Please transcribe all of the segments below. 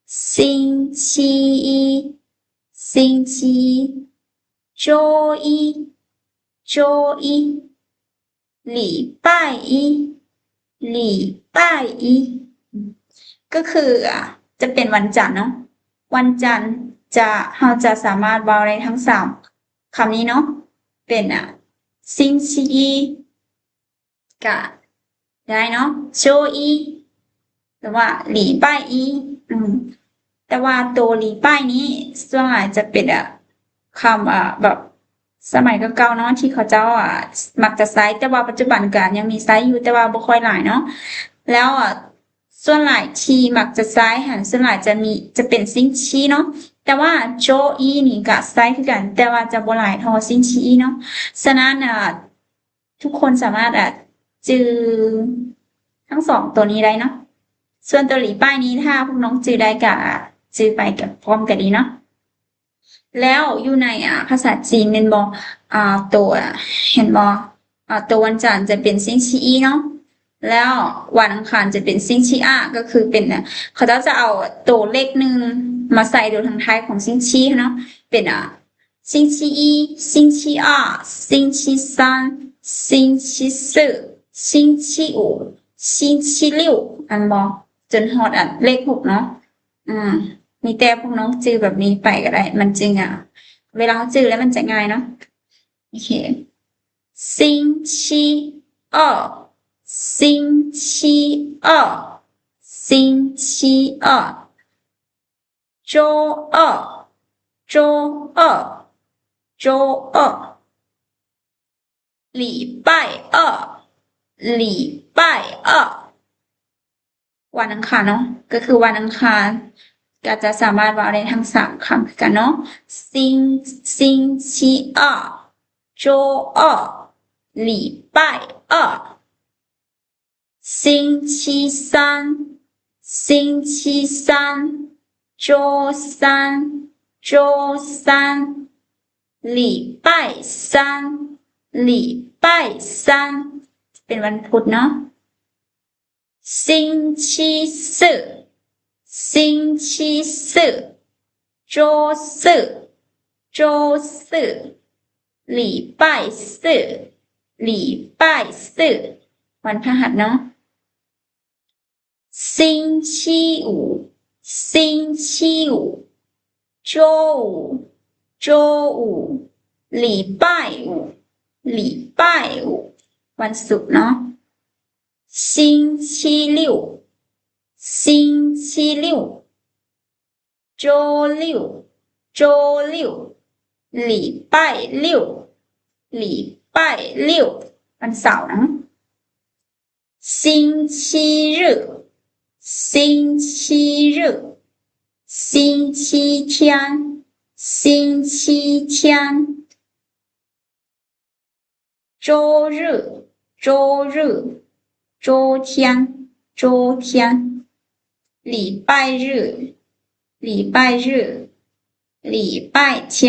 星期一, 星期一, 周一, 周一, 礼拜一, 礼拜一 ກໍຄື ອາ ຈະເປັນວັນຈັນເນາະ, ວັນຈັນຈະ ເຮົາຈະສາມາດເວົ້າໄດ້ທັງສາມຄຳນີ້ເນາະ, ເປັນ ອາ 星期一 ກະໄດ້ເນາະ, 周一 ຫຼືວ່າ 礼拜一 ອືມ ແຕ່ວ່າໂຕ 礼拜 ນີ້ ສ່ວນຫຼາຍຈະເປັນ ອາ ຄຳ ອາ ແບບສະໄໝເກົ່າໆເນາະ ທີ່ເຂົາເຈົ້າ ອາ ມັກຈະໃຊ້, ແຕ່ວ່າປັດຈຸບັນກະຍັງມີໃຊ້ຢູ່ ແຕ່ວ່າບໍ່ຄ່ອຍຫຼາຍເນາະ. ແລ້ວ ອາ ສ່ວນຫຼາຍທີ່ມັກຈະໃຊ້ຫັ້ນ ສ່ວນຫຼາຍຈະມີ ຈະເປັນ 星期一 ເນາະ, ແຕ່ວ່າ 周一 ນີ້ກະໃຊ້ຄືກັນ ແຕ່ວ່າຈະບໍ່ຫຼາຍເທົ່າ 星期一 ເນາະ. ສະນັ້ນ ອາ ທຸກຄົນສາມາດ ອາ ຈື່ທັງສອງໂຕນີ້ໄດ້ເນາະ. ສ່ວນໂຕ 礼拜 ນີ້ ຖ້າພວກນ້ອງຈື່ໄດ້ກະຈື່ໄປກັບ ພ້ອມກັນນີ້ເນາະ. ແລ້ວຢູ່ໃນ ອາ ພາສາຈີນແມ່ນບໍ່ ອາ ໂຕ ເຫັນບໍ່ ອາ ໂຕວັນຈັນຈະເປັນ 星期一 ເນາະ, ແລ້ວວັນອັງຄານຈະເປັນ 星期二 ກໍຄືເປັນ ເຂົາເຈົ້າຈະເອົາໂຕເລກໜຶ່ງມາໃສ່ໂຕທາງທ້າຍຂອງ 星期一 ເນາະ, ເປັນ ອາ 星期一, 星期二, 星期三, 星期四, 星期五, 星期六 ແມ່ນບໍ່ ຈົນຮອດ ອາ ເລກຫົກເນາະ. ອືມ ມີແຕ່ພວກນ້ອງຈື່ແບບນີ້ໄປກໍໄດ້ ມັນຈຶ່ງ ອາ ເວລາເຮົາຈື່ແລ້ວມັນຈະງ່າຍເນາະ. ໂອເຄ 星期二, 星期二, 星期二, 周二, 周二, 周二, 礼拜二, 礼拜二. ວັນອັງຄານເນາະ ກໍຄືວັນອັງຄານ ກໍຈະສາມາດເວົ້າໄດ້ທັງສາມຄຳຄືກັນເນາະ. 星, 星期二, 周二, 礼拜二, 星期三, 星期三, 周三, 周三, 礼拜三, 礼拜三 ເປັນວັນພຸດເນາະ. 星期四, 星期四, 周四, 周四, 礼拜四, 礼拜四, ວັນພະຫັດເນາະ. 星期五, 星期五, 周五, 周五, 礼拜五, 礼拜五, ວັນສຸກເນາະ. 星期六, 星期六, 周六, 周六, 礼拜六, 礼拜六, ວັນເສົາເນາະ. 星期日, 星期日, 星期天, 星期天, 周日, 周日, 周天, 周天, 礼拜日, 礼拜日, 礼拜天,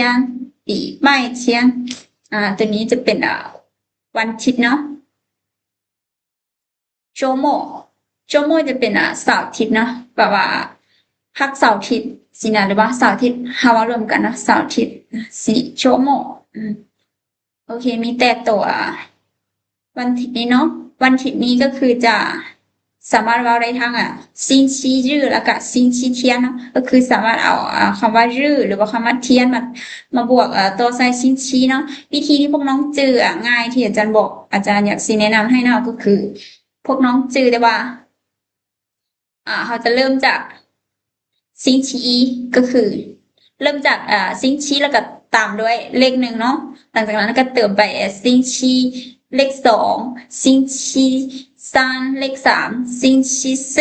礼拜天. ອາ ໂຕນີ້ຈະເປັນ ອາ ວັນທິດເນາະ. 周末, 周末 ຈະເປັນ ອາ ເສົາທິດເນາະ ແບບວ່າ ພັກເສົາທິດຊີ້ນະ ຫຼືວ່າເສົາທິດເຮົາມາລວມກັນເນາະ ເສົາທິດ 周末. ອືມ ໂອເຄ ມີແຕ່ໂຕ ອາ ວັນທິດນີ້ເນາະ ວັນທິດນີ້ກໍຄືຈະສາມາດເວົ້າໄດ້ທັງ ອາ 星期日 ແລ້ວກະ 星期天 ເນາະ ກໍຄືສາມາດເອົາ ອາ ຄຳວ່າ 日 ຫຼືວ່າຄຳວ່າ 天 ມາ ມາບວກ ອາ ຕໍ່ໃສ່ 星期 ເນາະ. ວິທີທີ່ພວກນ້ອງຈື່ ອາ ງ່າຍທີ່ອາຈານບອກ ອາຈານຢາກຊິແນະນຳໃຫ້ເນາະ ກໍຄືພວກນ້ອງຈື່ແຕ່ວ່າ ອາ ເຮົາຈະເລີ່ມຈາກ 星期一 ກໍຄືເລີ່ມຈາກ ອາ 星期 ແລ້ວກໍຕາມດ້ວຍເລກໜຶ່ງເນາະ ຫຼັງຈາກນັ້ນກໍເຕີມໄປ 星期 ເລກສອງ 星期三 ເລກສາມ 星期四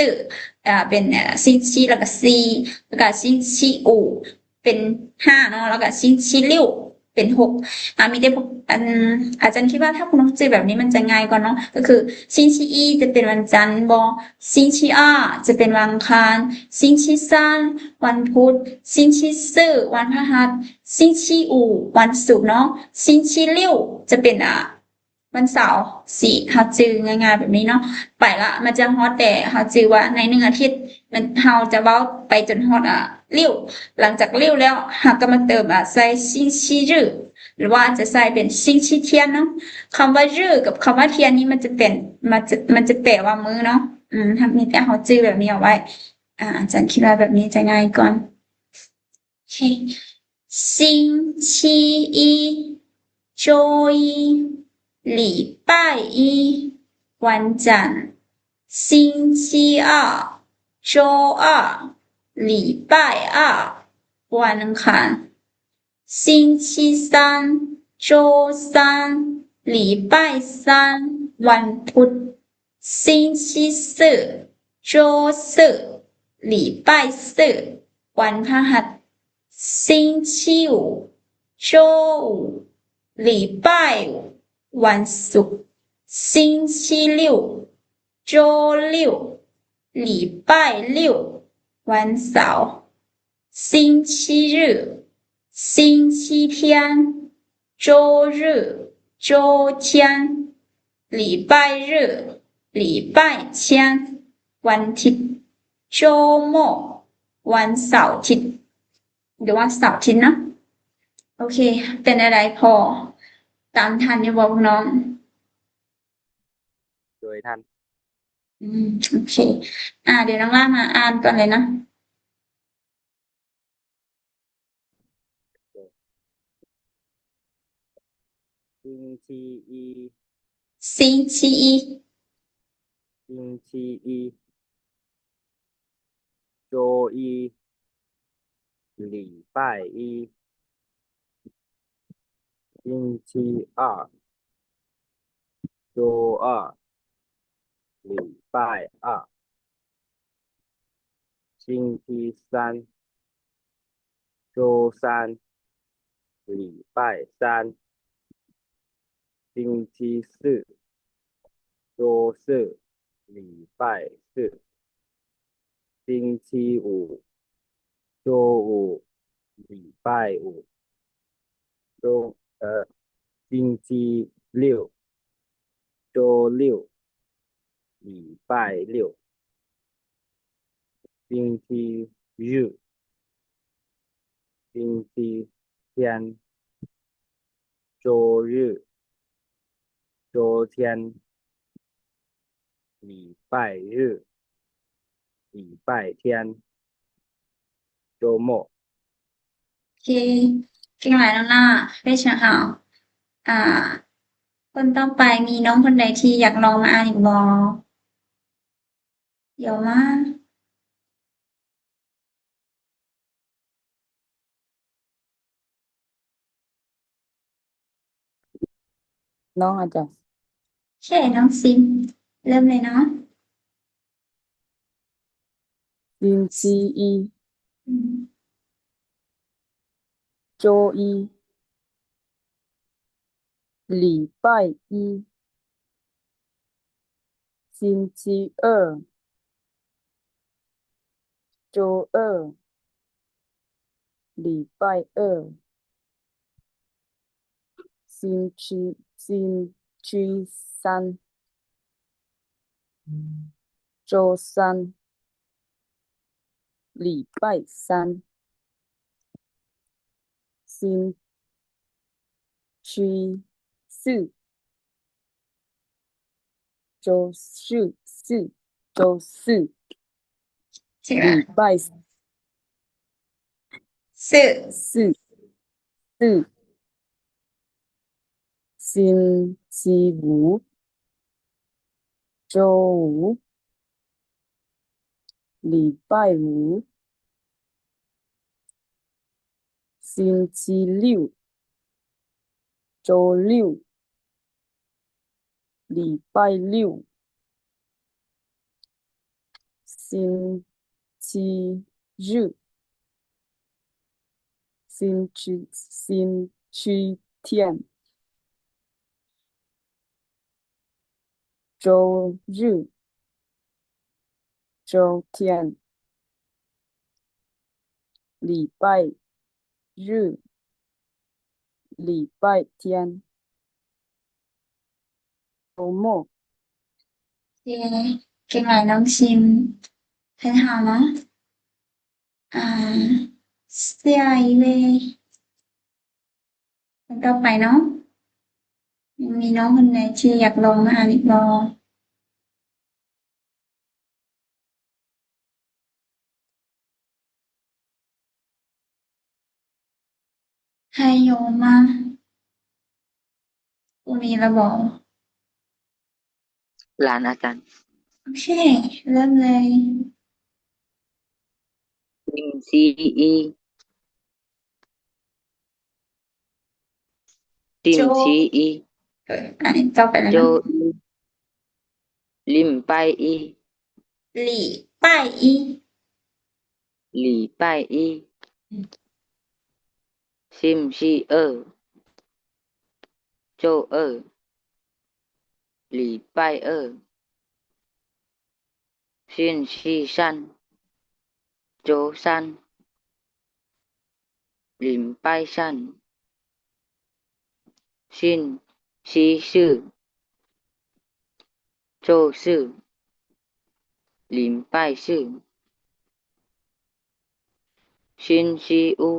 ອາ ເປັນ ອາ 星期 ແລ້ວກໍສີ່ ແລ້ວກໍ 星期五 ເປັນຫ້າເນາະ ແລ້ວກໍ 星期六 ເປັນຫົກ ອາ ມີແຕ່ພວກ ອັນ ອາຈານຄິດວ່າຖ້າພວກນ້ອງຈື່ແບບນີ້ມັນຈະງ່າຍກວ່າເນາະ ກໍຄື 星期一 ຈະເປັນວັນຈັນບໍ 星期二 ຈະເປັນວັນອັງຄານ 星期三 ວັນພຸດ 星期四 ວັນພະຫັດ 星期五 ວັນສຸກເນາະ 星期六 ຈະເປັນ ອາ ວັນເສົາ ສີ່ ເຮົາຈື່ງ່າຍໆແບບນີ້ເນາະ. ໄປລະ ມັນຈະຮອດແຕ່ເຮົາຈື່ວ່າໃນໜຶ່ງອາທິດ ມັນ ເຮົາຈະເວົ້າໄປຈົນຮອດ ອາ ລິ້ວ. ຫຼັງຈາກລິ້ວແລ້ວ ເຮົາກໍມາເຕີມ ອາ ໃສ່ ຊິງຊີຣື ຫຼືວ່າຈະໃສ່ເປັນ ຊິງຊີທຽນ ເນາະ. ຄຳວ່າຣືກັບຄຳວ່າທຽນນີ້ ມັນຈະເປັນ ມັນຈະ ມັນຈະແປວ່າມື້ເນາະ. ອືມ ມີແຕ່ເຮົາຈື່ແບບນີ້ເອົາໄວ້. ອາ ອາຈານຄິດວ່າແບບນີ້ຈະງ່າຍກ່ອນ. ໂອເຄ 星期一、周一、礼拜一、วันจันทร์ 星期二、周二、礼拜二、วันอังคาร 星期三、周三、礼拜三、วันพุธ 星期四、周四、礼拜四、วันพฤหัส 星期五、周五、礼拜五、วันศุกร์ 星期六、周六、礼拜六、วันเสาร์ 星期日、星期天、周日、周天、礼拜日、礼拜天、วันอาทิตย์ 周末、วันเสาร์อาทิตย์ ຫຼືວ່າເສົາອາທິດເນາະ. ໂອເຄ ເປັນແນວໃດ ພໍຕາມທັນຢູ່ບໍ່ພວກນ້ອງ? ໂດຍ ທັນ. ອືມ ໂອເຄ ອາ ດຽວນ້ອງຫຼ້າມາອ່ານກ່ອນເລີຍເນາະ. 星期一、星期一、星期一、周一、礼拜一、星期二、周二、礼拜二、星期三、周三、礼拜三、星期四、周四、礼拜四、星期五、周五、礼拜五、周，呃，星期六、周六、礼拜六、星期日、星期天、周日、周天、礼拜日、礼拜天、周末。 ໂອເຄ ເກັ່ງຫຼາຍນ້ອງຫຼ້າ ເວຊາເຮົາ. ອາ ຄົນຕໍ່ໄປ ມີນ້ອງຄົນໃດທີ່ຢາກລອງມາອ່ານອີກບໍ່? ຢາກມາ ນ້ອງອາຈານ. ໂອເຄ ນ້ອງຊິມ ເລີ່ມເລີຍເນາະ. 星期一、 ອືມ 周一、礼拜一、星期二、周二、礼拜二、星期，星期三、周三、礼拜三、星期四、 周四，四，周四，礼拜四，四，四，星期五，周五，礼拜五，星期六，周六， 礼拜六，星期日，星期，星期天，周日，周天，礼拜日，礼拜天。โอเค ເກັ່ງຫຼາຍນ້ອງຊິມ ເພິ່ນເຮົາເນາະ ອ່າ ເສຍອີເວ ຄົນຕໍ່ໄປເນາະ ຍັງມີນ້ອງຄົນໃດທີ່ຢາກລອງມາອ່ານອີກບໍ່? ໄຮໂຍມາ ບໍ່ມີລະບໍ? ລານອາຈານ ໂອເຄ ເລີ່ມເລີຍ ຊິມຊີອີ ຊິມຊີອີ ເອີ ອັນນີ້ຕໍ່ໄປແລ້ວ ໂຈ ເນາະ ອີ ລິມປາຍອີ ຫຼີປາຍອີ ຫຼີປາຍອີ ອືມ ຊິມຊີເອີ ໂຈເອີ ຫຼີປາຍເອີ ຊິນຊີຊັນ ໂຈຊັນ ລິມປາຍຊັນ ຊິນຊີຊື່ ໂຈຊື່ ລິມປາຍຊື່ ຊິນຊີອູ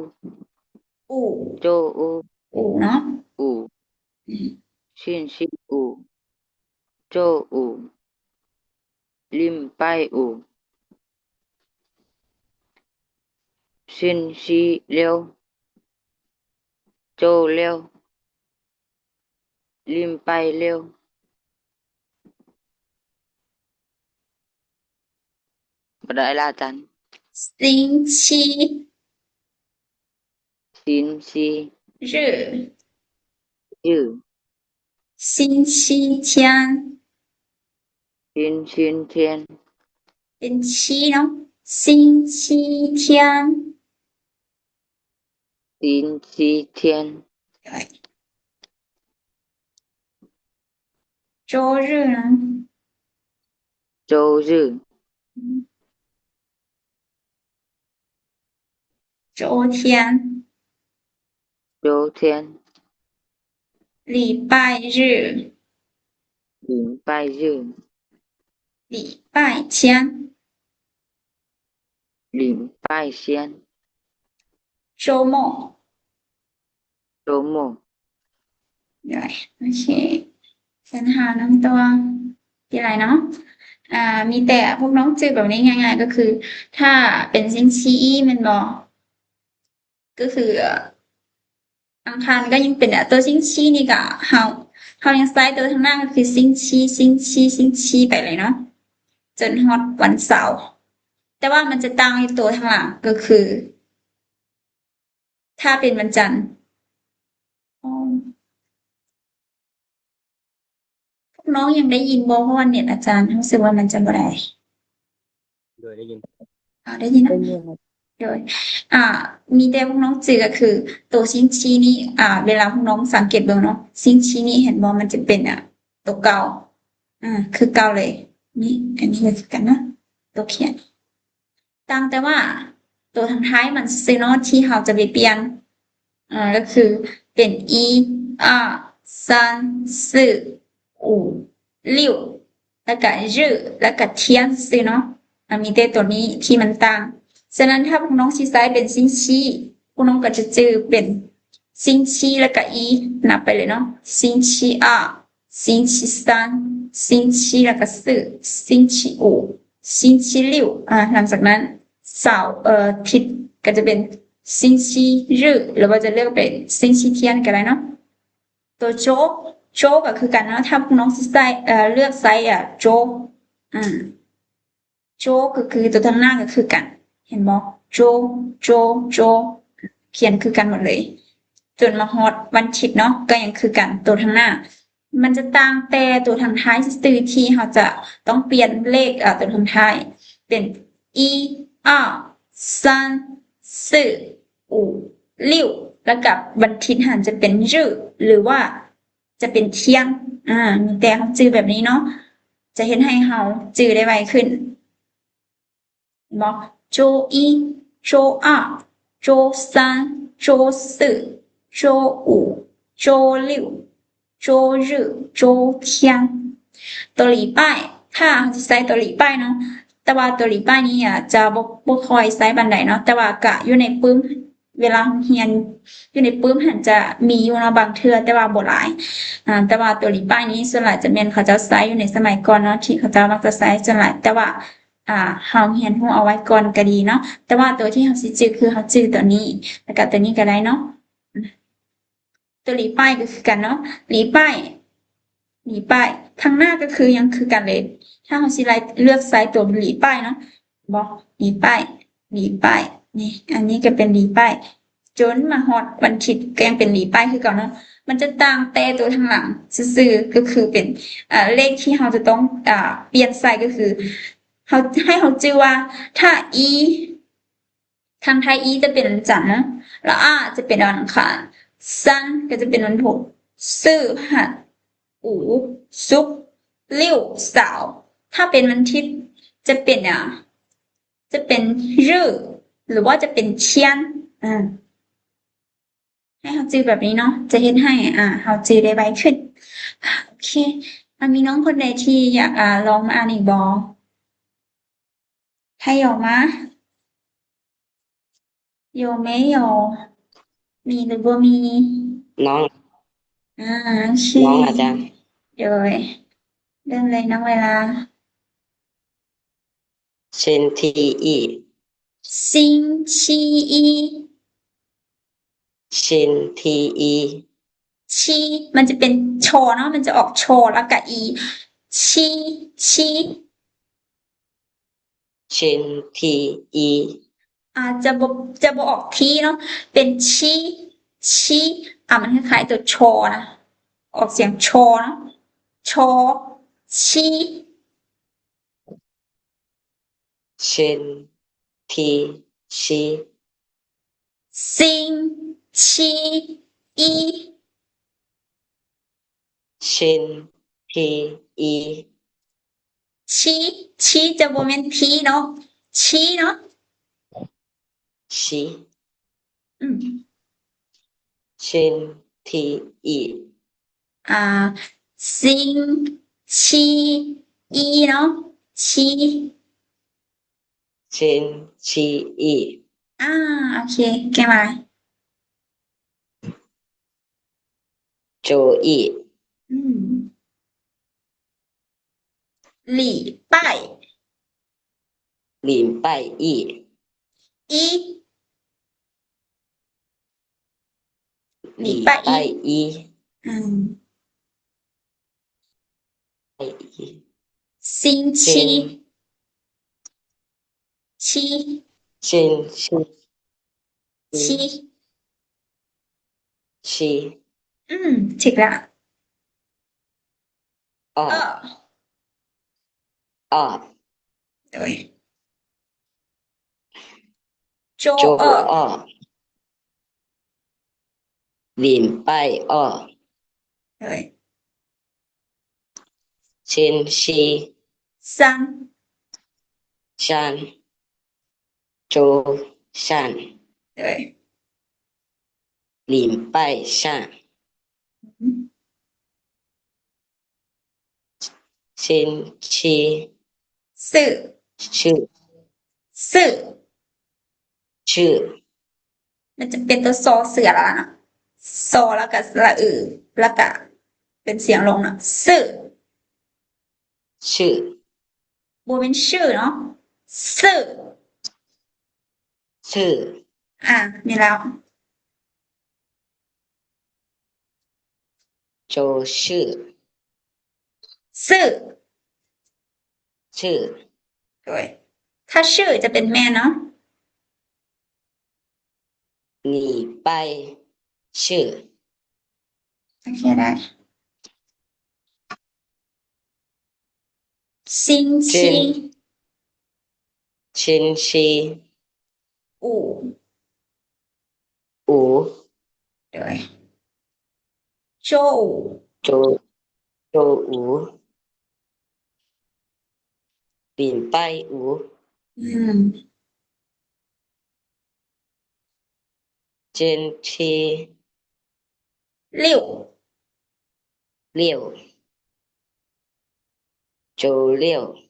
ອູ ໂຈອູ ອູເນາະ ອູ ອືມ ຊິນຊີອູ ໂຈອູ ລິມປາຍອູ ຊິນຊີລຽວ ໂຈລຽວ ລິມປາຍລຽວ ບໍ່ໄດ້ລະອາຈານ ຊິນຊີ ຊິນຊີ ຈື່ ຈື່ ຊິນຊີທຽນ ຊິນຊີທຽນ ເປັນຊີເນາະ ຊິນຊີທຽນ ຊິນຊີທຽນ ໂຈຊື່ນະ ໂຈຊື່ ໂຈທຽນ ໂຈທຽນ ຫຼີປາຍຊື່ ຫຼີປາຍຊື່ ຫຼີປາຍທຽນ ຫຼີປາຍທຽນ ໂຈໂມ ໂຈໂມ ໂດຍ ໂອເຄ ຊັ້ນເຮົານຳຕໍ່ ທີ່ໄລເນາະ ອ່າ ມີແຕ່ພວກນ້ອງຈື່ແບບນີ້ງ່າຍໆ ກໍຄື ຖ້າເປັນຊິນຊີອີ ແມ່ນບໍ່? ກໍຄື ອັງຄານກໍຍັງເປັນ ໂຕຊິນຊີນີ້ກໍເຮົາ ເຮົາຍັງໃຊ້ໂຕທາງໜ້າກໍຄືຊິນຊີ ຊິນຊີ ຊິນຊີໄປເລີຍເນາະ ຈົນຮອດວັນເສົາ ແຕ່ວ່າມັນຈະຕ່າງຢູ່ໂຕທາງຫຼັງ ກໍຄື ຖ້າເປັນວັນຈັນ ອືມ ພວກນ້ອງຍັງໄດ້ຍິນບໍ່? ເພາະວ່າເນັດອາຈານຮູ້ສຶກວ່າມັນຈະບໍ່ໄດ້ ໂດຍ ໄດ້ຍິນ ອາ ໄດ້ຍິນເນາະ ໄດ້ຍິນ ໂດຍ ອາ ມີແຕ່ພວກນ້ອງຈື່ກໍຄືໂຕຊິນຊີນີ້ ອາ ເວລາພວກນ້ອງສັງເກດເບິ່ງເນາະ ຊິນຊີນີ້ເຫັນບໍ່? ມັນຈະເປັນ ອາ ໂຕເກົ່າ ອາ ຄືເກົ່າເລີຍ ນີ້ ອັນນີ້ກໍຄືກັນເນາະ ໂຕຂຽນ ຕ່າງແຕ່ວ່າໂຕທາງທ້າຍມັນຊື່ໆເນາະ ທີ່ເຮົາຈະໄປປ່ຽນ ເອີ ກໍຄືເປັນ ອີ ອາ ຊັນ ຊື່ ອູ ລິ້ວ ແລ້ວກະ ຍື້ ແລ້ວກະ ທຽນ ຊື່ເນາະ ມັນມີແຕ່ໂຕນີ້ທີ່ມັນຕ່າງ. ສະນັ້ນ ຖ້າພວກນ້ອງຊິໃຊ້ເປັນຊິນຊີ ພວກນ້ອງກໍຈະຈື່ເປັນຊິນຊີ ແລ້ວກະ ອີ ນັບໄປເລີຍເນາະ ຊິນຊີ ອາ ຊິນຊີ ຊັນ ຊິນຊີ ແລ້ວກະ ຊື່ ຊິນຊີ ອູ ຊິນຊີລິ້ວ ອາ ຫຼັງຈາກນັ້ນ ເສົາ ເອີ ທິດກໍຈະເປັນຊິນຊີຍື້ ຫຼືວ່າຈະເລືອກເປັນຊິນຊີທຽນກໍໄດ້ເນາະ. ໂຕໂຈ ໂຈກໍຄືກັນເນາະ ຖ້າພວກນ້ອງຊິໃຊ້ ເອີ ເລືອກໃຊ້ ອາ ໂຈ ອາ ໂຈກໍຄືໂຕທາງໜ້າກໍຄືກັນ ເຫັນບໍ່? ໂຈ ໂຈ ໂຈ ຂຽນຄືກັນໝົດເລີຍ ຈົນມາຮອດວັນທິດເນາະ ກໍຍັງຄືກັນ ໂຕທາງໜ້າ ມັນຈະຕ່າງແຕ່ໂຕທາງທ້າຍຊື່ໆ ທີ່ເຮົາຈະຕ້ອງປ່ຽນເລກ ເອີ ໂຕທາງທ້າຍ ເປັນ ອີ ອາ ຊັນ ຊື່ ອູ ລິ້ວ ແລ້ວກະວັນທິດຫັ້ນຈະເປັນ ຍື້ ຫຼືວ່າຈະເປັນ ທຽນ ອາ ມີແຕ່ເຮົາຈື່ແບບນີ້ເນາະ ຈະເຮັດໃຫ້ເຮົາຈື່ໄດ້ໄວຂຶ້ນ. ເນາະ ໂຈອີ ໂຈອາ ໂຈຊັນ ໂຈຊື່ ໂຈອູ ໂຈລິ້ວ ໂຈຍື້ ໂຈທຽນ ຕົວຫຼີປ້າຍ ຖ້າເຮົາຊິໃຊ້ຕົວຫຼີປ້າຍເນາະ ແຕ່ວ່າຕົວຫຼີປ້າຍນີ້ອາດຈະບໍ່ ບໍ່ຄ່ອຍໃຊ້ປານໃດເນາະ ແຕ່ວ່າກະຢູ່ໃນປຶ້ມ ເວລາເຮົາຮຽນຢູ່ໃນປຶ້ມຫັ້ນຈະມີຢູ່ເນາະບາງເທື່ອ ແຕ່ວ່າບໍ່ຫຼາຍ. ອາ ແຕ່ວ່າຕົວຫຼີປ້າຍນີ້ສ່ວນຫຼາຍຈະແມ່ນເຂົາເຈົ້າໃຊ້ຢູ່ໃນສະໄໝກ່ອນເນາະ ທີ່ເຂົາເຈົ້າມັກຈະໃຊ້ສ່ວນຫຼາຍ ແຕ່ວ່າ ອາ ເຮົາຮຽນຮູ້ເອົາໄວ້ກ່ອນກະດີເນາະ. ແຕ່ວ່າຕົວທີ່ເຮົາຊິຈື່ຄືເຮົາຈື່ຕົວນີ້ ແລ້ວກະຕົວນີ້ກະໄດ້ເນາະ. ຕົວຫຼີປ້າຍກະຄືກັນເນາະ ຫຼີປ້າຍ ຫຼີປ້າຍ ທາງໜ້າກະຄືຍັງຄືກັນເລີຍ ຖ້າເຮົາຊິໄລ່ເລືອກໃຊ້ຕົວຫຼີປ້າຍເນາະ ເຫັນບໍ່ ຫຼີປ້າຍ ຫຼີປ້າຍ ນີ້ ອັນນີ້ກະເປັນຫຼີປ້າຍ ຈົນມາຮອດວັນທິດກະຍັງເປັນຫຼີປ້າຍຄືເກົ່າເນາະ ມັນຈະຕ່າງແຕ່ຕົວທາງຫຼັງຊື່ໆ ກະຄືເປັນ ອາ ເລກທີ່ເຮົາຈະຕ້ອງ ອາ ປ່ຽນໃສ່ກະຄື ເຮົາ ໃຫ້ເຮົາຈື່ວ່າ ຖ້າ ອີ ທາງໄທ ອີ ຈະເປັນວັນຈັນເນາະ ລະ ອາ ຈະເປັນວັນອັງຄານ ຊັນ ກະຈະເປັນວັນພຸດ ຊື່ ພະຫັດ ອູ ສຸກ ລິ້ວ ເສົາ ຖ້າເປັນວັນທິດຈະເປັນຫຍັງ ຈະເປັນ ຮື້ ຫຼືວ່າຈະເປັນ ຊຽນ ອາ ໃຫ້ເຮົາຈື່ແບບນີ້ເນາະ ຈະເຮັດໃຫ້ ອາ ເຮົາຈື່ໄດ້ໄວຂຶ້ນ. ໂອເຄ ອາ ມີນ້ອງຄົນໃດທີ່ຢາກ ອາ ລອງມາອ່ານອີກບໍ່? ໃຫ້ອອກມາ ໂຍເມໂຍ ມີຫຼືບໍ່ມີ? ນ້ອງ ອາ ໂອເຄ ນ້ອງອາຈານ ໂດຍ ເລີ່ມເລີຍນ້ອງເວລາ. ຊິນທີອີ ຊິນທີອີ ຊິນທີອີ ຊີ ມັນຈະເປັນ ຊ ເນາະ ມັນຈະອອກ ຊ ລະກະ ອີ ຊີ ຊີ ຊິນທີອີ ອາ ຈະບໍ່ ຈະບໍ່ອອກທີເນາະ ເປັນ ຊີ ຊີ ອາ ມັນຄ້າຍໆຕົວ ຊ ນະ ອອກສຽງ ຊ ເນາະ ຊ ຊີ ຊິນທີ ຊີ ຊິນທີອີ ຊິນທີອີ ຊີ ຊີ ຈະບໍ່ແມ່ນທີເນາະ ຊີເນາະ ຊີ ອືມ ຊິນທີອີ ອາ ຊິນທີອີເນາະ ຊີ ຊິນທີອີ ອາ ໂອເຄ ເກັ່ງຫຼາຍ ໂຈອີ ອືມ ຫຼີປ້າຍ ຫຼີປ້າຍອີ ອີ ຫຼີປ້າຍອີ ອືມ ຊິນ ຊິນ ຊີ ຊິນ ຊິນ ຊີ ຊີ ຊີ ອືມ ຖືກລະ ອໍ ເອີ ອໍ ໂດຍ ໂຈ ໂຈ ເອີ ອໍ ລິນປ້າຍ ອໍ ໂດຍ ຊິນ ຊິ ຊັນ ຊັນ ໂຈ ຊັນ ໂດຍ ລິນປ້າຍ ຊັນ ອືມ ຊິນ ຊິ ຊື່ ຊື່ ຊື່ ຊື່ ມັນຈະເປັນຕົວ ຊ ເສືອລະເນາະ ຊ ລະກະ ສະຫຼະອື ລະກະ ເປັນສຽງລົງເນາະ ຊື່ ຊື່ ບໍ່ແມ່ນຊື່ເນາະ ຊື່ ຊື່ ອາ ແມ່ນແລ້ວ ໂຈຊື່ ຊື່ ຊື່ ໂດຍ ຖ້າຊື່ຈະເປັນແມ່ເນາະ ໜີໄປຊື່ ໂອເຄ ໄດ້ ຊິນ ຊິນ ຊິນ ຊິນ ອູ ອູ ໂດຍ ໂຈອູ ໂຈ ໂຈອູ ປີນໄປອູ ອືມ ເຈນທີ ລິ້ວ ລິ້ວ ໂ早六，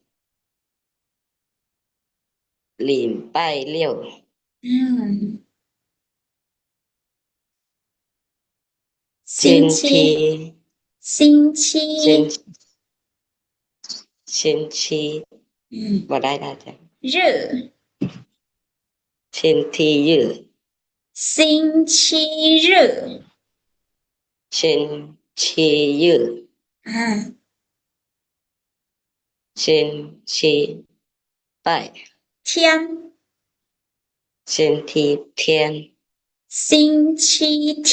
礼拜六。 ອືມ 星期 星期 星期 星期 ອືມ ບໍ່ໄດ້ລະຈ້ະ 日 星期日 星期日 星期日 ອ່າ 星期 拜。天。星期天。星期天。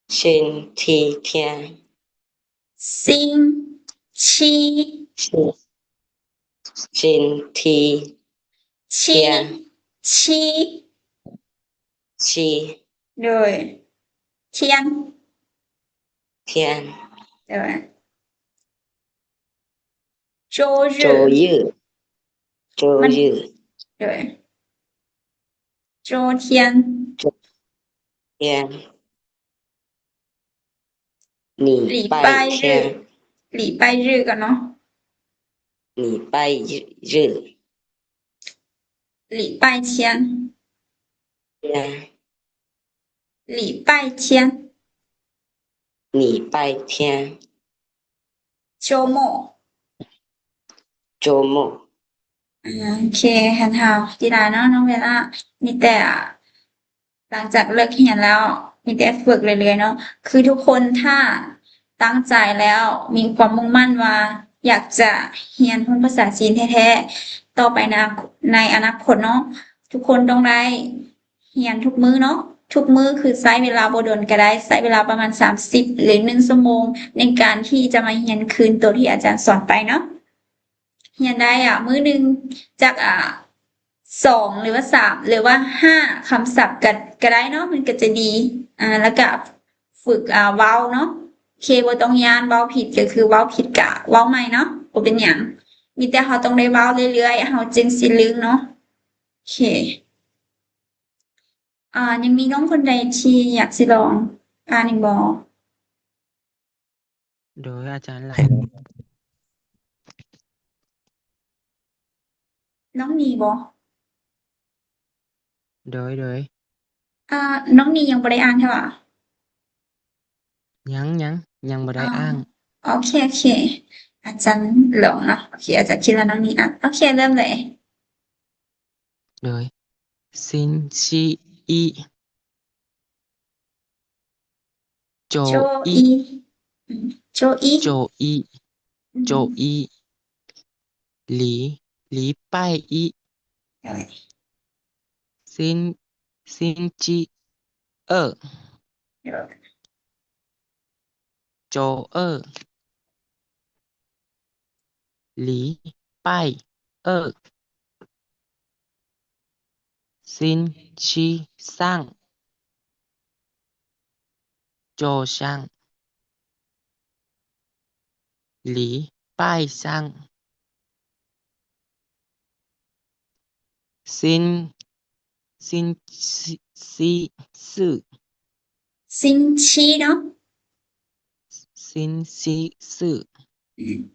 星期天。星期。星期。天。七。七。七。对。天。天。对。 周日。周日。周日。对。周天。周天。礼拜日。礼拜日。礼拜日ก่อนเนาะ 礼拜日。礼拜天。天。礼拜天。礼拜天。 โจโม โจโม ອ່າ ໂອເຄ ແຮນເຮົາ ທີ່ລາເນາະ ນ້ອງເວລາ ມີແຕ່ ຫຼັງຈາກເລີກຮຽນແລ້ວ ມີແຕ່ຝຶກເລື້ອຍໆເນາະ ຄືທຸກຄົນຖ້າຕັ້ງໃຈແລ້ວ ມີຄວາມມຸ່ງໝັ້ນວ່າຢາກຈະຮຽນຮູ້ພາສາຈີນແທ້ໆ ຕໍ່ໄປໃນ ໃນອະນາຄົດເນາະ ທຸກຄົນຕ້ອງໄດ້ ຮຽນທຸກມື້ເນາະ ທຸກມື້ຄືໃຊ້ເວລາບໍ່ດົນກໍໄດ້ ໃຊ້ເວລາປະມານສາມສິບ ຫຼື ໜຶ່ງຊົ່ວໂມງ ໃນການທີ່ຈະມາຮຽນຄືນໂຕທີ່ອາຈານສອນໄປເນາະ ຮຽນໄດ້ ອາ ມື້ໜຶ່ງຈັກ ອາ ສອງ ຫຼືວ່າ ສາມ ຫຼືວ່າ ຫ້າ ຄຳສັບກໍ ກໍໄດ້ເນາະ ມັນກໍຈະດີ ອາ ແລ້ວກໍຝຶກ ອາ ເວົ້າເນາະ ໂອເຄ ບໍ່ຕ້ອງຢ້ານ ເວົ້າຜິດກໍຄືເວົ້າຜິດ ກະເວົ້າໃໝ່ເນາະ ບໍ່ເປັນຫຍັງ ມີແຕ່ເຮົາຕ້ອງໄດ້ເວົ້າເລື້ອຍໆ ເຮົາຈຶ່ງຊິລຶ້ງເນາະ ໂອເຄ. ອາ ຍັງມີນ້ອງຄົນໃດທີ່ຢາກຊິລອງອ່ານອີກບໍ່? ໂດຍ ອາຈານຫຼາຍ ນ້ອງນີບໍ່? ໂດຍ ໂດຍ ອາ ນ້ອງນີຍັງບໍ່ໄດ້ອ່ານແທ້ຫວາ? ຍັງ ຍັງ ຍັງບໍ່ໄດ້ອ່ານ ໂອເຄ ໂອເຄ ອາຈານລອງເນາະ ໂອເຄ ອາຈານຄິດວ່ານ້ອງນີອ່ານ ໂອເຄ ເລີ່ມເລີຍ ໂດຍ 星期一 周一 周一 礼 礼拜一 星 星期二 周二 礼拜二 星期三 周三 礼拜三 星 星期四 星期 ເນາະ 星期四 ອືມ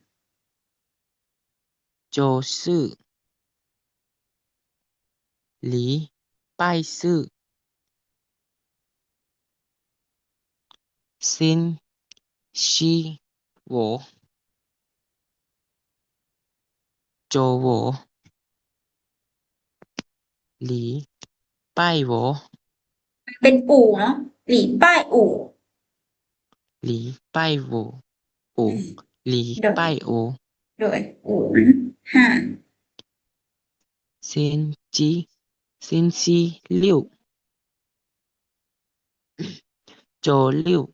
周四 礼拜四 星期五 周五 礼拜五 ເປັນອູເນາະ 礼拜五 礼拜五 ອູ ອືມ 礼拜五 ໂດຍ ອູ ຫ້າ 星期 星期六 周六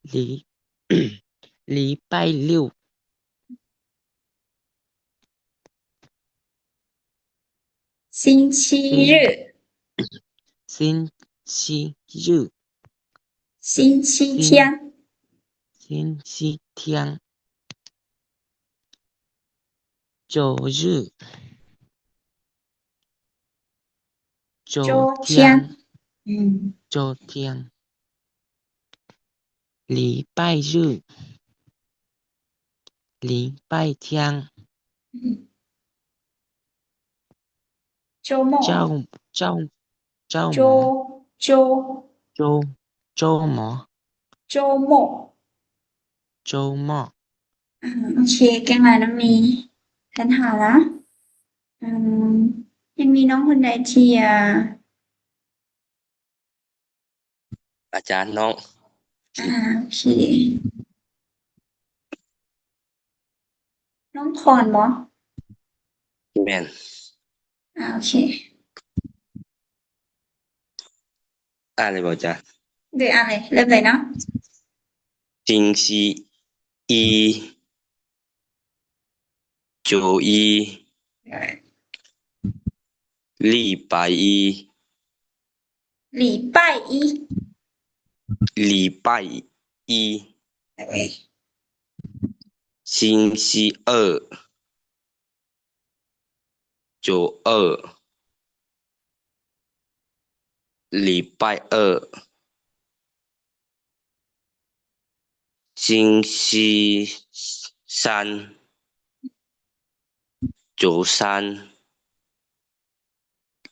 礼 礼拜六 星期日 星期日 星期天 星期天 周日 周天 ອືມ 周天 礼拜日礼拜天。周末。周，周，周周，末。周，周，周末。周末。周末。 ອ່າ ໂອເຄ ເກັ່ງຫຼາຍນ້ອງມີ ແທນຫາລະ ອືມ ຍັງມີນ້ອງຄົນໃດທີ່ ອ່າ ອາຈານນ້ອງ ອ່າ ໂອເຄ ນ້ອງຄອນບໍ? ແມ່ນ ອ່າ ໂອເຄ ອ່ານໄດ້ບໍ່ຈາ? ໂດຍ ອ່ານເລີຍ ເລີ່ມເລີຍເນາະ 星期一 周一 礼拜一 礼拜一 礼拜一 对星期二 周二 礼拜二 星期三 周三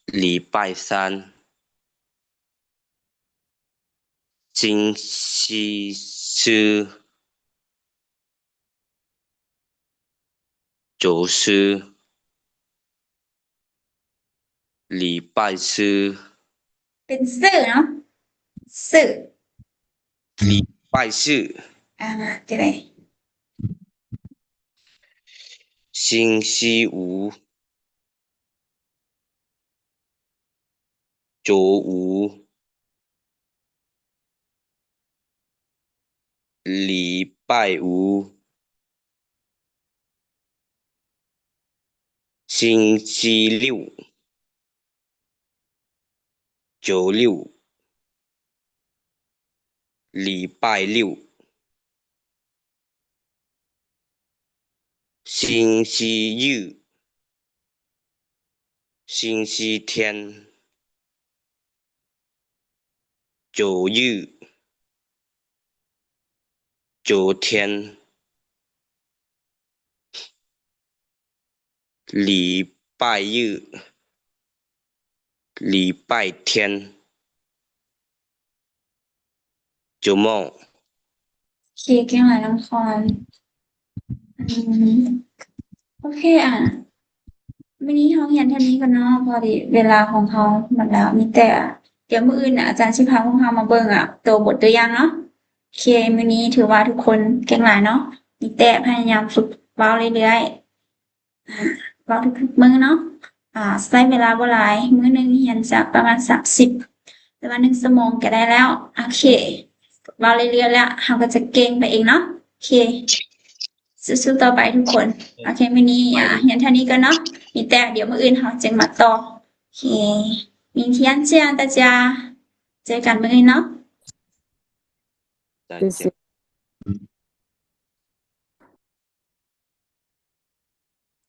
礼拜三 星期四 周四 礼拜四 ເປັນຊື່ເນາະ ຊື່ 礼拜四 ອ່າ ຈັ່ງໃດ 星期五 周五 礼拜五 星期六 周六 礼拜六 星期日 星期天 周日 周天 礼拜日 礼拜天 周末 ໂອເຄ ເກັ່ງຫຼາຍນ້ອງຄອນ ອືມ ໂອເຄ ອ່າ ມື້ນີ້ເຮົາຮຽນເທົ່ານີ້ກ່ອນເນາະ ພໍດີເວລາຂອງເຮົາໝົດແລ້ວ ມີແຕ່ ດຽວມື້ອື່ນອາຈານຊິພາພວກເຮົາມາເບິ່ງ ອ່າ ໂຕບົດຕົວຢ່າງເນາະ ໂອເຄ ມື້ນີ້ຖືວ່າທຸກຄົນເກັ່ງຫຼາຍເນາະ ມີແຕ່ພະຍາຍາມຝຶກເວົ້າເລື້ອຍໆ ອ່າ ເວົ້າທຸກໆມື້ເນາະ ອ່າ ໃຊ້ເວລາບໍ່ຫຼາຍ ມື້ໜຶ່ງຮຽນຈະປະມານສາມສິບ ຫຼືວ່າໜຶ່ງຊົ່ວໂມງກໍໄດ້ແລ້ວ ໂອເຄ ເວົ້າເລື້ອຍໆແລ້ວ ເຮົາກໍຈະເກັ່ງໄປເອງເນາະ ໂອເຄ ສູ້ໆຕໍ່ໄປທຸກຄົນ ໂອເຄ ມື້ນີ້ ອ່າ ຮຽນເທົ່ານີ້ກ່ອນເນາະ ມີແຕ່ດຽວມື້ອື່ນເຮົາຈຶ່ງມາຕໍ່ ໂອເຄ 明天见大家 ເຈີກັນມື້ອື່ນເນາະ 再见